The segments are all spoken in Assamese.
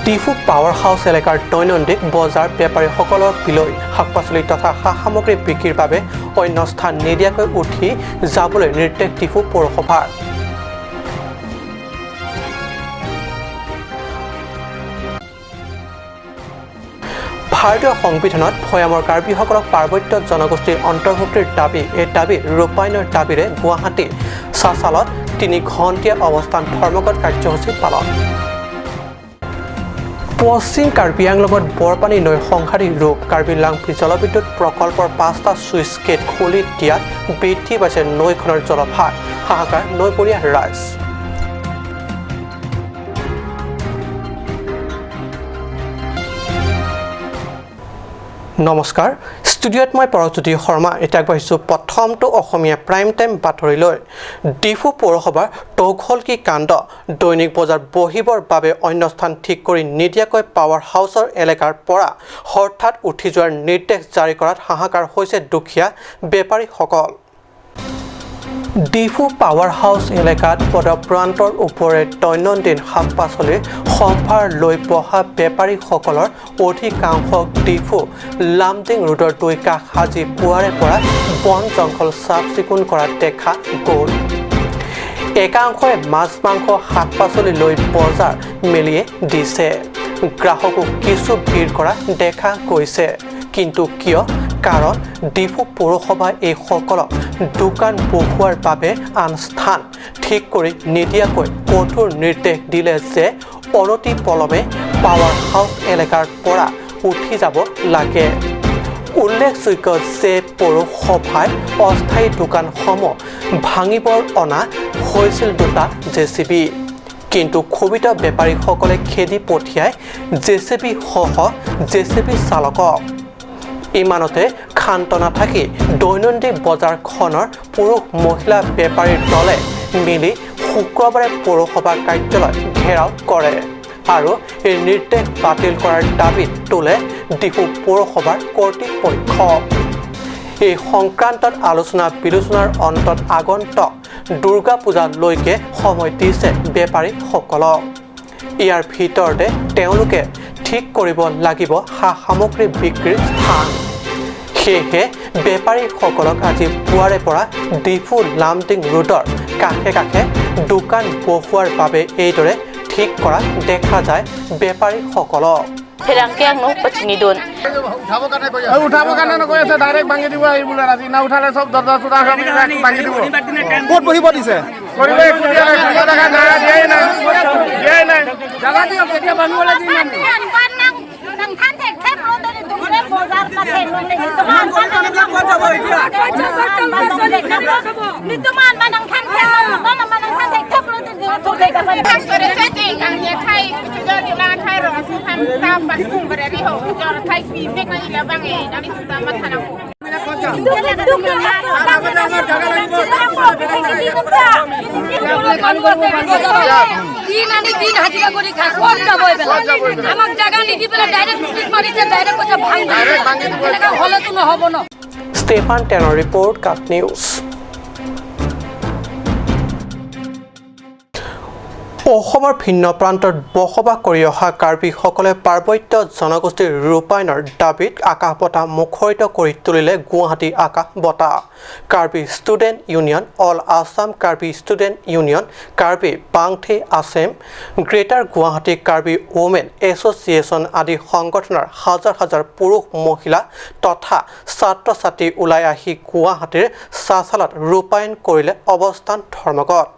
ডিফু পাৱাৰ হাউচ এলেকাৰ দৈনন্দিন বজাৰ বেপাৰীসকলৰ বিলৈ। শাক পাচলি তথা সা সামগ্ৰী বিক্ৰীৰ বাবে অন্য স্থান নিদিয়াকৈ উঠি যাবলৈ নিৰ্দেশ ডিফু পৌৰসভাৰ। ভাৰতীয় সংবিধানত ভৈয়ামৰ কাৰ্বিসকলক পাৰ্বত্য জনগোষ্ঠীৰ অন্তৰ্ভুক্তিৰ দাবী। এই দাবী ৰূপায়ণৰ দাবীৰে গুৱাহাটী চাচালত 3 ঘণ্টীয়া অৱস্থান ধৰ্মঘট কাৰ্যসূচী পালন। পশ্চিম কাৰ্বি আংলঙত বৰপানী নৈ সংহাৰী ৰূপ। কাৰ্বি লাংফি জলবিদ্যুৎ প্ৰকল্পৰ পাঁচটা ছুইচ গেট খুলি দিয়াত বৃদ্ধি পাইছে নৈখনৰ জলভাগ। হাহাকাৰ নৈপৰীয়া ৰাইজ। নমস্কাৰ, ষ্টুডিঅ'ত মই পৰশজ্যোতি শৰ্মা। এতিয়া আগবাঢ়িছোঁ প্ৰথমটো অসমীয়া প্ৰাইম টাইম বাতৰিলৈ। ডিফু পৌৰসভাৰ তৌঘলকি কাণ্ড। দৈনিক বজাৰ বহিবৰ বাবে অন্য স্থান ঠিক কৰি নিদিয়াকৈ পাৱাৰ হাউচৰ এলেকাৰ পৰা হঠাৎ উঠি যোৱাৰ নিৰ্দেশ জাৰি কৰাত হাহাকাৰ হৈছে দুখীয়া বেপাৰীসকল। ডিফু পাৱাৰ হাউচ এলেকাত পদপ্ৰান্তৰ ওপৰে দৈনন্দিন শাক পাচলিৰ সম্ভাৰ লৈ বহা বেপাৰীসকলৰ অধিকাংশক ডিফু লামডিং ৰোডৰ দুই কাষ সাজি পুৱাৰে পৰা বন জংঘল চাফ চিকুণ কৰা দেখা গ'ল। একাংশই মাছ, মাংস, শাক পাচলি লৈ বজাৰ মেলিয়ে দিছে। গ্ৰাহকো কিছু ভিৰ কৰা দেখা গৈছে। কিন্তু কিয়? কাৰণ ডিফু পৌৰসভাই এইসকলক দোকান বহুৱাৰ বাবে আন স্থান ঠিক কৰি নিদিয়াকৈ কঠোৰ নিৰ্দেশ দিলে যে অনতি পলমে পাৱাৰ হাউচ এলেকাৰ পৰা উঠি যাব লাগে। উল্লেখযোগ্য যে পৌৰসভাই অস্থায়ী দোকানসমূহ ভাঙিবৰ অনা হৈছিল দুটা জেচিবি। কিন্তু ক্ষোভিত বেপাৰীসকলে খেদি পঠিয়াই জেচিবিসহ জেচিবি চালকক। ইমানতে ক্ষান্ত নাথাকি দৈনন্দিন বজাৰখনৰ পুৰুষ মহিলা বেপাৰীৰ দলে মিলি শুক্ৰবাৰে পৌৰসভা কাৰ্যালয় ঘেৰাও কৰে আৰু এই নিৰ্দেশ বাতিল কৰাৰ দাবীত তোলে ডিফু পৌৰসভাৰ কৰ্তৃপক্ষক। এই সংক্ৰান্তত আলোচনা বিলোচনাৰ অন্তত আগন্তুক দুৰ্গা পূজালৈকে সময় দিছে বেপাৰীসকলক। ইয়াৰ ভিতৰতে তেওঁলোকে ঠিক কৰিব লাগিব সা সামগ্ৰী বিক্ৰীৰ স্থান। সেয়েহে বেপাৰীসকলক আজি পুৱাৰে পৰা ডিফু লামডিং ৰোডৰ কাষে কাষে দোকান বহুৱাৰ বাবে এইদৰে ঠিক কৰা দেখা যায় বেপাৰীসকলক। Ferangke ang pachini don. উঠাব কাৰণে নকৈ আছে, ডাইৰেক্ট ভাঙি দিব আহি বোলে। ৰাতি না উঠালে চব দৰ্জা চৰ্জা চব ভাঙি দিব। ক'ত বহিব দিছে? কৰিব একো দিয়া নাই, কোনো জেগা নাই, দিয়াই নাই, দিয়াই নাই। জাগা দিয়ক, তেতিয়া ভাঙিব লাগিব। Nang than thek thep lo de dungre bozar ka the lo ne tuman ni tuman manang than thek lo no na manang than thek thep lo de dung ka 说的这这刚也开，就叫你拉开了，是他们大把送过来的后，叫他开比别个一两万哎，那你知道吗？他那。 দিন আনি দিন হাজিৰা কৰি খায়, ক'ত যাব এইবিলাক? আমাক জাগা নিদি পেলাই ডাইৰেক্ট নোটিচ মাৰিছে, ডাইৰেক্ট কৈছে ভাঙি। এনেকুৱা হ'লেতো নহ'ব ন। ষ্টেফান টেনৰ ৰিপৰ্ট, কাট নিউজ। অসমৰ ভিন্ন প্ৰান্তত বসবাস কৰি অহা কাৰ্বিসকলে পাৰ্বত্য জনগোষ্ঠীৰ ৰূপায়ণৰ দাবীত আকাশ বতাহ মুখৰিত কৰি তুলিলে গুৱাহাটী আকাশ বতাহ। Karbi student union, all Assam Karbi student union, Karbi Pangti Assam, greater Guwahati Karbi women association আদি সংগঠনৰ হাজাৰ হাজাৰ পুৰুষ মহিলা তথা ছাত্ৰ ছাত্ৰী ওলাই আহি গুৱাহাটীৰ চাচালত ৰূপায়ণ কৰিলে অৱস্থান ধৰ্মঘট।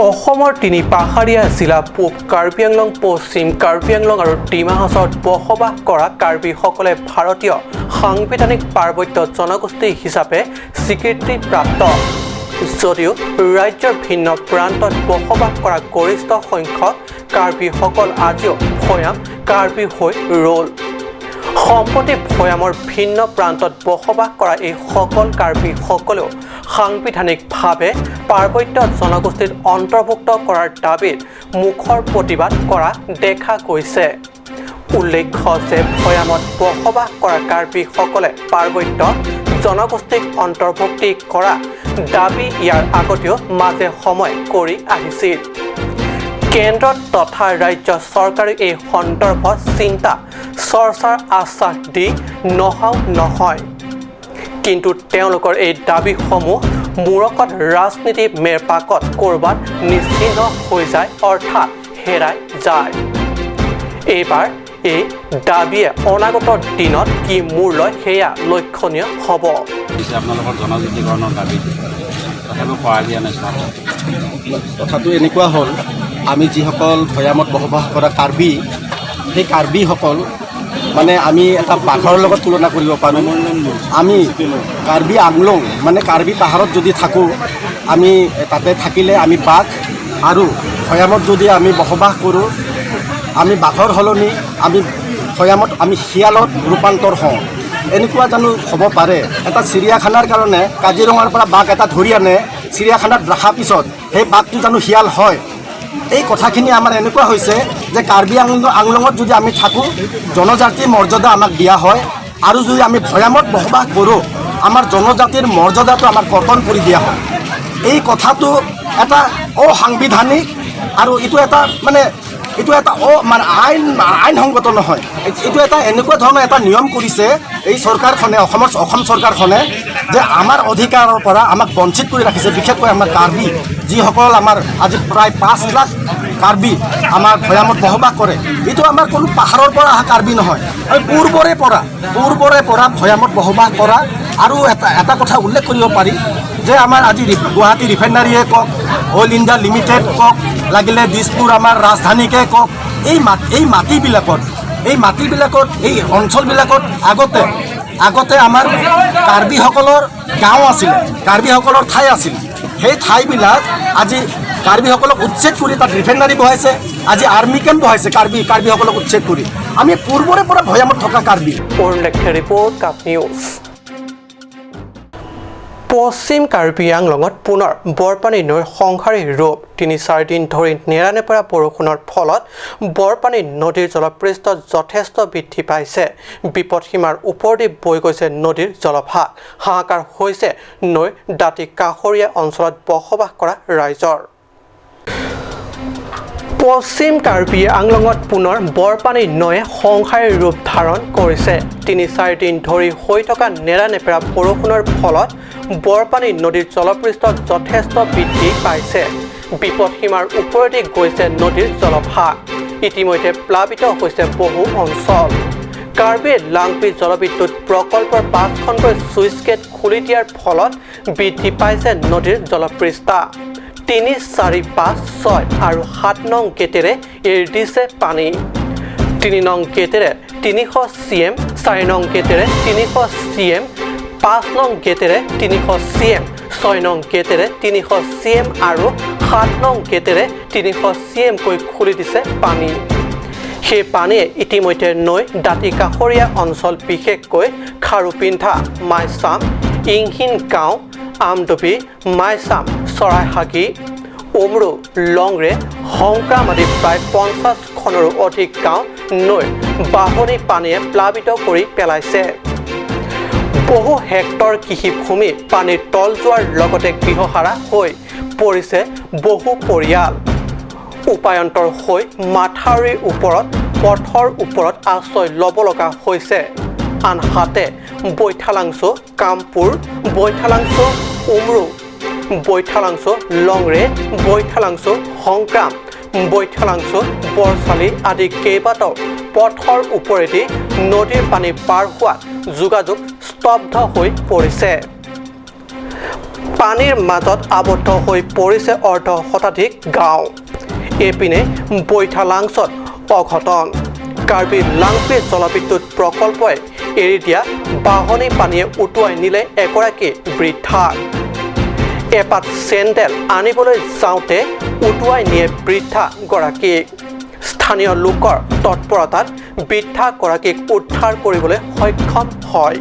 অসমৰ তিনি পাহাৰীয়া জিলা পূব কাৰ্বি আংলং, পশ্চিম কাৰ্বি আংলং আৰু ডিমা হাছাওত বসবাস কৰা কাৰ্বিসকলে ভাৰতীয় সাংবিধানিক পাৰ্বত্য জনগোষ্ঠী হিচাপে স্বীকৃতিপ্ৰাপ্ত যদিও ৰাজ্যৰ ভিন্ন প্ৰান্তত বসবাস কৰা গৰিষ্ঠ সংখ্যক কাৰ্বিসকল আজিও ভৈয়াম কাৰ্বি হৈ ৰ'ল। সম্প্ৰতি ভৈয়ামৰ ভিন্ন প্ৰান্তত বসবাস কৰা এইসকল কাৰ্বিসকলেও সাংবিধানিকভাৱে পাৰ্বত্য জনগোষ্ঠীত অন্তৰ্ভুক্ত কৰাৰ দাবীত মুখৰ প্ৰতিবাদ কৰা দেখা গৈছে। উল্লেখ্য যে ভৈয়ামত বসবাস কৰা কাৰ্বিসকলে পাৰ্বত্য জনগোষ্ঠীক অন্তৰ্ভুক্তি কৰা দাবী ইয়াৰ আগতেও মাজে সময়ে কৰি আহিছিল। কেন্দ্ৰ তথা ৰাজ্য চৰকাৰে এই সন্দৰ্ভত চিন্তা চৰ্চাৰ আশ্বাস দি নহাও নহয়, কিন্তু তেওঁলোকৰ এই দাবীসমূহ মূৰকত ৰাজনীতি মেৰপাকত ক'ৰবাত নিশ্চিহ্ন হৈ যায়, অৰ্থাৎ হেৰাই যায়। এইবাৰ এই দাবীয়ে অনাগত দিনত কি মূৰ লয় সেয়া লক্ষণীয় হ'ব। আপোনালোকৰ জনজাতিকৰণৰ দাবীত তথাপিও সহায় দিয়া নাই। কথাটো এনেকুৱা হ'ল, আমি যিসকল ভৈয়ামত বসবাস কৰা কাৰ্বি, সেই কাৰ্বিসকল মানে আমি এটা বাঘৰ লগত তুলনা কৰিব পাৰোঁ। আমি কাৰ্বি আংলং মানে কাৰ্বি পাহাৰত যদি থাকোঁ, আমি তাতে থাকিলে আমি বাঘ, আৰু ভৈয়ামত যদি আমি বসবাস কৰোঁ, আমি বাঘৰ সলনি আমি ভৈয়ামত আমি শিয়ালত ৰূপান্তৰ হওঁ। এনেকুৱা জানো হ'ব পাৰে? এটা চিৰিয়াখানাৰ কাৰণে কাজিৰঙাৰ পৰা বাঘ এটা ধৰি আনে, চিৰিয়াখানাত ৰখাৰ পিছত সেই বাঘটো জানো শিয়াল হয়? এই কথাখিনি আমাৰ এনেকুৱা হৈছে যে কাৰ্বি আংলঙত যদি আমি থাকোঁ, জনজাতিৰ মৰ্যাদা আমাক দিয়া হয়, আৰু যদি আমি ভৈয়ামত বসবাস কৰোঁ, আমাৰ জনজাতিৰ মৰ্যাদাটো আমাক কৰ্তন কৰি দিয়া হয়। এই কথাটো এটা অসাংবিধানিক আৰু এইটো এটা মানে এইটো এটা মানে আইনসংগত নহয়। এইটো এটা এনেকুৱা ধৰণৰ এটা নিয়ম কৰিছে এই চৰকাৰখনে, অসম চৰকাৰখনে, যে আমাৰ অধিকাৰৰ পৰা আমাক বঞ্চিত কৰি ৰাখিছে। বিশেষকৈ আমাৰ কাৰ্বি যিসকল, আমাৰ আজি প্ৰায় 5 লাখ কাৰ্বি আমাৰ ভৈয়ামত বসবাস কৰে। এইটো আমাৰ কোনো পাহাৰৰ পৰা অহা কাৰ্বি নহয়, আমি পূৰ্বৰে পৰা ভৈয়ামত বসবাস কৰা। আৰু এটা কথা উল্লেখ কৰিব পাৰি যে আমাৰ আজি গুৱাহাটী ৰিফাইনাৰীয়ে কওক, অইল ইণ্ডিয়া লিমিটেড কওক, লাগিলে দিছপুৰ আমাৰ ৰাজধানীকে কওক, এই মাটিবিলাকত এই অঞ্চলবিলাকত আগতে আমাৰ কাৰ্বিসকলৰ গাঁও আছিলে, কাৰ্বিসকলৰ ঠাই আছিল। সেই ঠাইবিলাক আজি কাৰ্বিসকলক উচ্ছেদ কৰি তাত ৰিফাইনাৰী বহাইছে, আজি আৰ্মি কেম্প বহাইছে কাৰ্বিসকলক উচ্ছেদ কৰি। আমি পূৰ্বৰে পৰা ভৈয়ামত থকা কাৰ্বি। Report cup news. পশ্চিম কাৰ্বি আংলঙত পুনৰ বৰপানী নৈৰ সংহাৰী ৰূপ। 3-4 দিন ধৰি নেৰানেপেৰা বৰষুণৰ ফলত বৰপানী নদীৰ জলপৃষ্ঠ যথেষ্ট বৃদ্ধি পাইছে। বিপদসীমাৰ ওপৰেদি বৈ গৈছে নদীৰ জলভাগ। হাহাকাৰ হৈছে নৈৰ দাঁতি কাষৰীয়া অঞ্চলত বসবাস কৰা ৰাইজৰ। পশ্চিম কাৰ্বি আংলঙত পুনৰ বৰপানী নৈয়ে সংহাৰী ৰূপ ধাৰণ কৰিছে। 3-4 দিন ধৰি হৈ থকা নেৰানেপেৰা বৰষুণৰ ফলত বৰপানী নদীৰ জলপৃষ্ঠ যথেষ্ট বৃদ্ধি পাইছে। বিপদসীমাৰ ওপৰেদি গৈছে নদীৰ জলভাগ। ইতিমধ্যে প্লাবিত হৈছে বহু অঞ্চল। কাৰ্বি লাংপি জলবিদ্যুৎ প্ৰকল্পৰ 5খনকৈ ছুইচ গেট খুলি দিয়াৰ ফলত বৃদ্ধি পাইছে নদীৰ জলপৃষ্ঠ। 3, 4, 5, 6 আৰু 7 নং গেটেৰে এৰি দিছে পানী। 3 নং গেটেৰে 300 cm, 4 নং গেটেৰে 300 cm, 5 নং গেটেৰে 300 cm, 6 নং গেটেৰে 300 cm আৰু 7 নং গেটেৰে 300 cm কৈ খুলি দিছে পানী। সেই পানীয়ে ইতিমধ্যে নৈ দাঁতি কাষৰীয়া অঞ্চল বিশেষকৈ খাৰুপিন্ধা, মাইচাম, ইংহিন গাঁও, আমডুবি, মাইচাম, চৰাইহাগী, উমৰু, লংৰে, হংক্ৰাম আদি প্ৰায় 50খনৰো অধিক গাঁও নৈৰ বাঢ়নী পানীয়ে প্লাবিত কৰি পেলাইছে। বহু হেক্টৰ কৃষিভূমি পানীৰ তল যোৱাৰ লগতে গৃহহাৰা হৈ পৰিছে বহু পৰিয়াল। উপায়ন্তৰ হৈ মাথাউৰিৰ ওপৰত, পথৰ ওপৰত আশ্ৰয় ল'ব লগা হৈছে। আনহাতে বৈঠালাংচু, কামপুৰ, বৈঠালাংচু, উমৰু, বৈঠালাংচু, লংৰে, বৈঠালাংচু, হংক্ৰাম, বৈঠালাংচু, বৰচালি আদি কেইবাটাও পথৰ ওপৰেদি নদীৰ পানী পাৰ হোৱাত যোগাযোগ স্তব্ধ হৈ পৰিছে। পানীৰ মাজত আবদ্ধ হৈ পৰিছে অৰ্ধ শতাধিক গাঁও। এইপিনে বৈঠালাংচত অঘটন। কাৰ্বি লাংপি জলবিদ্যুৎ প্ৰকল্পই এৰি দিয়া বাঢ়নী পানীয়ে উটুৱাই নিলে এগৰাকী বৃদ্ধাক। এপাত চেণ্ডেল আনিবলৈ যাওঁতে উটুৱাই নিয়ে বৃদ্ধাগৰাকীক। স্থানীয় লোকৰ তৎপৰতাত বৃদ্ধাগৰাকীক উদ্ধাৰ কৰিবলৈ সক্ষম হয়।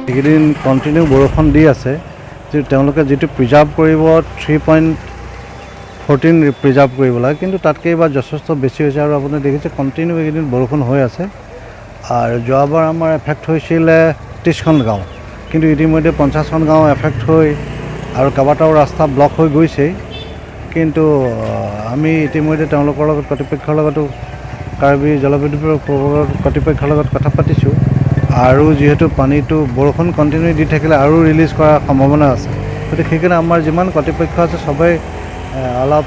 এইকেইদিন কণ্টিনিউ বৰষুণ দি আছে, তেওঁলোকে যিটো প্ৰিজাৰ্ভ কৰিব 3.14 প্ৰিজাৰ্ভ কৰিব লাগে, কিন্তু তাতকৈ এইবাৰ যথেষ্ট বেছি হৈছে। আৰু আপুনি দেখিছে কণ্টিনিউ এইকেইদিন বৰষুণ হৈ আছে। আৰু যোৱাবাৰ আমাৰ এফেক্ট হৈছিলে 30খন গাঁও, কিন্তু ইতিমধ্যে 50খন গাঁও এফেক্ট হৈ আৰু কেইবাটাও ৰাস্তা ব্লক হৈ গৈছেই। কিন্তু আমি ইতিমধ্যে তেওঁলোকৰ লগত, কৰ্তৃপক্ষৰ লগতো, কাৰ্বি জলবিদ্যুৎ কৰ্তৃপক্ষৰ লগত কথা পাতিছোঁ। আৰু যিহেতু পানীটো বৰষুণ কণ্টিনিউ দি থাকিলে আৰু ৰিলিজ কৰাৰ সম্ভাৱনা আছে, গতিকে সেইকাৰণে আমাৰ যিমান কৰ্তৃপক্ষ আছে চবেই অলপ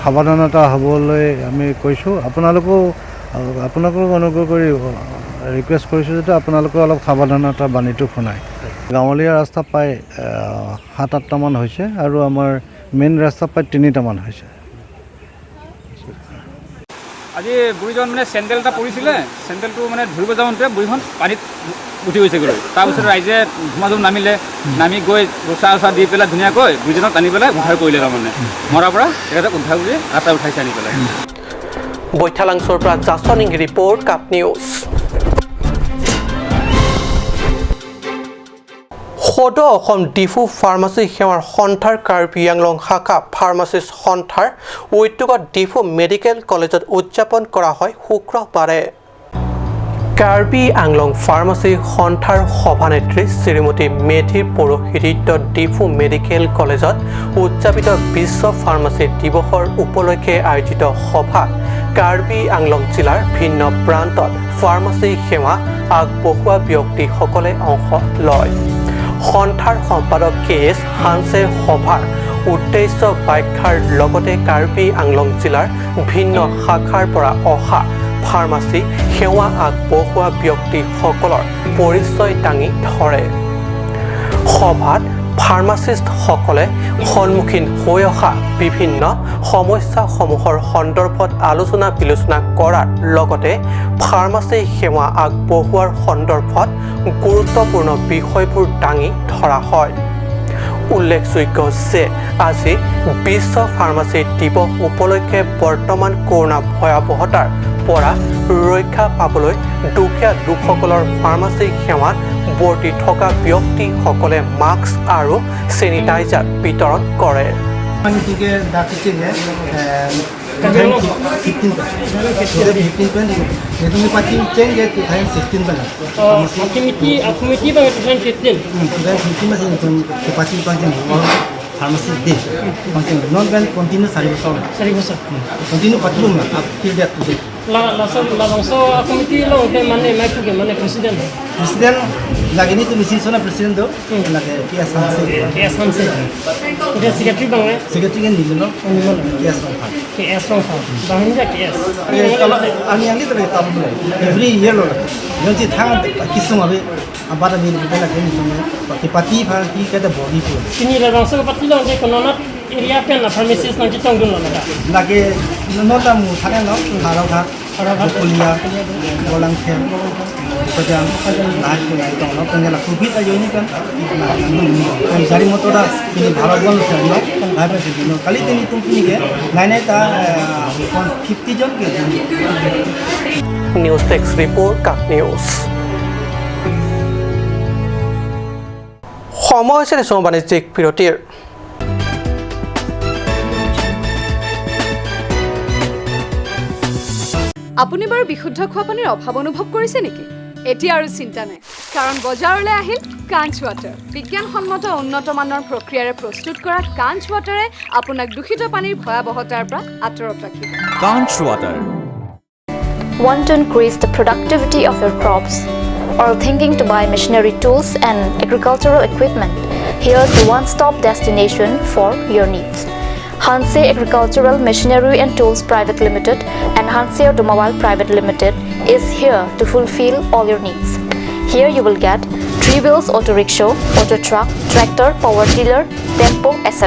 সাৱধানতা হ'বলৈ আমি কৈছোঁ। আপোনালোকো অনুগ্ৰহ কৰি ৰিকুৱেষ্ট কৰিছোঁ যাতে আপোনালোকেও অলপ সাৱধানতা বাণীটো শুনায়। গাঁৱলীয়া ৰাস্তা প্ৰায় 7-8টামান হৈছে আৰু আমাৰ মেইন ৰাস্তা প্ৰায় 3টামান হৈছে। আজি বুঢ়ীজন মানে চেণ্ডেল এটা পৰিছিলে, চেণ্ডেলটো মানে ধৰিব যাওঁতে বুঢ়ীখন পানীত উঠি গৈছেগৈ। তাৰপিছত ৰাইজে ধুমাধুম নামিলে, নামি গৈ ৰচা ৰচা দি পেলাই ধুনীয়াকৈ বুঢ়ীজনক টানি পেলাই উদ্ধাৰ কৰিলে। তাৰমানে মৰাৰ পৰা তেখেতক উদ্ধাৰ কৰি ৰাস্তা উঠাইছে আনি পেলাই। বৈঠালাংছৰ পৰা জাছনিং ৰিপৰ্ট, কাপ নিউজ। সদৌ অসম ডিফু ফাৰ্মাচী সেৱাৰ সন্থাৰ কাৰ্বি আংলং শাখা ফাৰ্মাচিষ্ট সন্থাৰ উদ্যোগত ডিফু মেডিকেল কলেজত উদযাপন কৰা হয় শুক্ৰবাৰে। কাৰ্বি আংলং ফাৰ্মাচী সন্থাৰ সভানেত্ৰী শ্ৰীমতী মেধিৰ পৌৰোহিত্যত ডিফু মেডিকেল কলেজত উদযাপিত বিশ্ব ফাৰ্মাচী দিৱসৰ উপলক্ষে আয়োজিত সভাত কাৰ্বি আংলং জিলাৰ ভিন্ন প্ৰান্তত ফাৰ্মাচী সেৱা আগবঢ়োৱা ব্যক্তিসকলে অংশ লয়। সন্থাৰ সম্পাদক কে এছ হানছে সভাৰ উদ্দেশ্য ব্যাখ্যাৰ লগতে কাৰ্বি আংলং জিলাৰ ভিন্ন শাখাৰ পৰা অহা ফাৰ্মাচী সেৱা আগবঢ়োৱা ব্যক্তিসকলৰ পৰিচয় দাঙি ধৰে। সভাত ফাৰ্মাচিষ্টসকলে সন্মুখীন হৈ অহা বিভিন্ন সমস্যাসমূহৰ সন্দৰ্ভত আলোচনা বিলোচনা কৰাৰ লগতে ফাৰ্মাচী সেৱা আগবঢ়োৱাৰ সন্দৰ্ভত গুৰুত্বপূৰ্ণ বিষয়বোৰ দাঙি ধৰা হয়। উল্লেখযোগ্য যে আজি বিশ্ব ফাৰ্মাচী দিৱস উপলক্ষে বৰ্তমান কৰোণা ভয়াৱহতাৰ পৰা ৰক্ষা পাবলৈ দুখীয়া লোকসকলৰ ফাৰ্মাচী সেৱাত বৰ্তি থকা ব্যক্তিসকলে মাস্ক আৰু চেনিটাইজাৰ বিতৰণ কৰে। Pharmacy day continue continue 4 বছৰ 4 বছৰ কন্টিনিউ পাতিলো না আপ টিল that today লা লাংso committee lo ke mane mai ke mane president president lagi ni tu misi sona president do lagi ke asan se ke asan se ke secretary bang ne secretary ke nilo ke asan ke asan fa bang ja ke s ani ani to tam every year lo yonti thang kisung abe abara mil be lagi ni pati pati pha ki ke da body pu tini la langso pati lo ke konona area pen na pharmacist nang chitong dun lo na lagi no ta mu thane no tharo tha Kuliah, bolang kem, kejam, naik naik tong, no pengen laku bit aja ini kan, nah, dari motor dah, ini bharat wan no, naik sih, no kali ini tuh ini ke, naik naik ta 50 jon ke. News desk report, Cup News. সময় হৈছে বাণিজ্যিক বিৰতিৰ। আপুনি বাৰু বিশুদ্ধ খোৱা পানীৰ অভাৱ অনুভৱ কৰিছে নেকি? এতিয়া আৰু চিন্তা নাই, কাৰণ বজাৰলৈ আহিল কাঞ্চ ৱাটাৰ। বিজ্ঞানসন্মত উন্নত মানৰ প্ৰক্ৰিয়াৰে প্ৰস্তুত কৰা কাঞ্চ ৱাটাৰে আপোনাক দূষিত পানীৰ ভয়াৱহতাৰ পৰা আঁতৰত ৰাখিব। Kanch water. Want to increase the productivity of your crops or thinking to buy machinery tools and agricultural equipment? Here's the one-stop destination for your needs. Hanse Agricultural Machinery and Tools Private Limited and Hanse Automobile Private Limited is here to fulfill all your needs. Here you will get 3 wheels auto rickshaw, auto truck, tractor, power tiller, tempo, etc.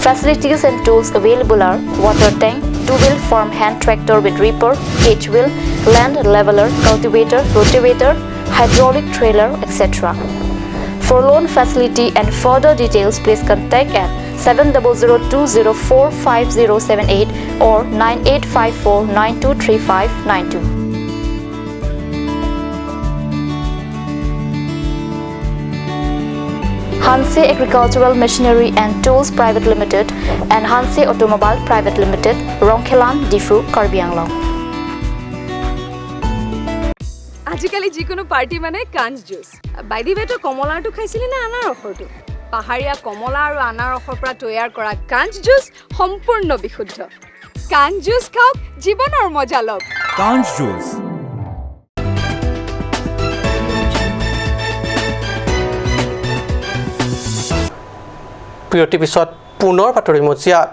Facilities and tools available are water tank, 2-wheel farm hand tractor with reaper, H-wheel, land leveler, cultivator, rotavator, hydraulic trailer, etc. For loan facility and further details, please contact at 7002045078 or 9854923592. Hanse Agricultural Machinery and Tools Private Limited and Hanse Automobile Private Limited, Rongkhelan, Difu, Karbi Anglong. আজিকালি যিকোনো পাৰ্টি মানে কাঞ্চ জুচ। বাই the ৱে, তই কমলাৰটো খাইছিলি নে আনাৰসৰটো? পাহাৰীয়া কমলা আৰু আনাৰসৰ পৰা তৈয়াৰ কৰা কাঞ্চ জুচ সম্পূৰ্ণ বিশুদ্ধ। কাঞ্চ জুচ খাওক, জীৱনৰ মজা লওক। কাঞ্চ জুচ। বিৰতিৰ পিছত পুনৰ বাতৰি মজিয়াত।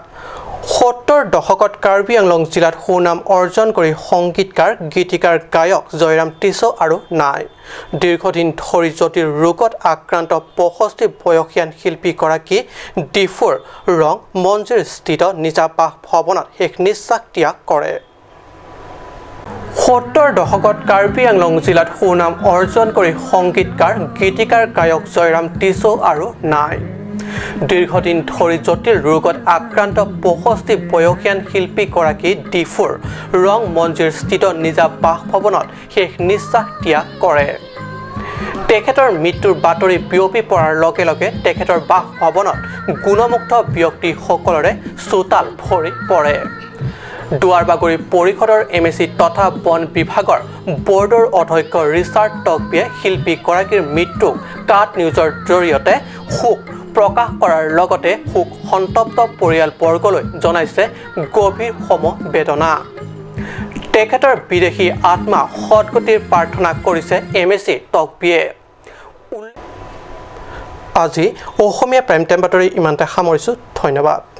70 দশকত কাৰ্বি আংলং জিলাত সুনাম অৰ্জন কৰি সংগীতকাৰ, গীতিকাৰ, গায়ক জয়ৰাম টিছো আৰু নাই। দীৰ্ঘদিন ধৰি জটিল ৰোগত আক্ৰান্ত 65 বয়সীয়ান শিল্পীগৰাকী ডিফুৰ ৰং মঞ্জিৰস্থিত নিজা বাসভৱনত শেষ নিশ্বাস ত্যাগ কৰে। 70 দশকত কাৰ্বি আংলং জিলাত সুনাম অৰ্জন কৰি সংগীতকাৰ, গীতিকাৰ, গায়ক জয়ৰাম টিছো আৰু নাই। দীৰ্ঘদিন ধৰি জটিল ৰোগত আক্ৰান্ত 65 বয়সীয়ান শিল্পীগৰাকী ডিফুৰ ৰং মঞ্জিৰস্থিত নিজা বাসভৱনত শেষ নিশ্বাস ত্যাগ কৰে। তেখেতৰ মৃত্যুৰ বাতৰি বিয়পি পৰাৰ লগে লগে তেখেতৰ বাসভৱনত গুণমুগ্ধ ব্যক্তিসকলৰে চোতাল ভৰি পৰে। দুৱাৰবাগৰি পৰিষদৰ এমএচি তথা বন বিভাগৰ বৰ্ডৰ অধ্যক্ষ ৰিচাৰ্ড টকবিয়ে শিল্পীগৰাকীৰ মৃত্যুক কাট নিউজৰ জৰিয়তে শোক প্ৰকাশ কৰাৰ লগতে শোক সন্তপ্ত পৰিয়ালবৰ্গলৈ জনাইছে গভীৰ সমবেদনা। তেখেতৰ বিদেশী আত্মা সদগতিৰ প্ৰাৰ্থনা কৰিছে এমএচি টকবিয়ে। আজি অসমীয়া প্ৰাইম টাইম বাতৰি ইমানতে সামৰিছোঁ। ধন্যবাদ।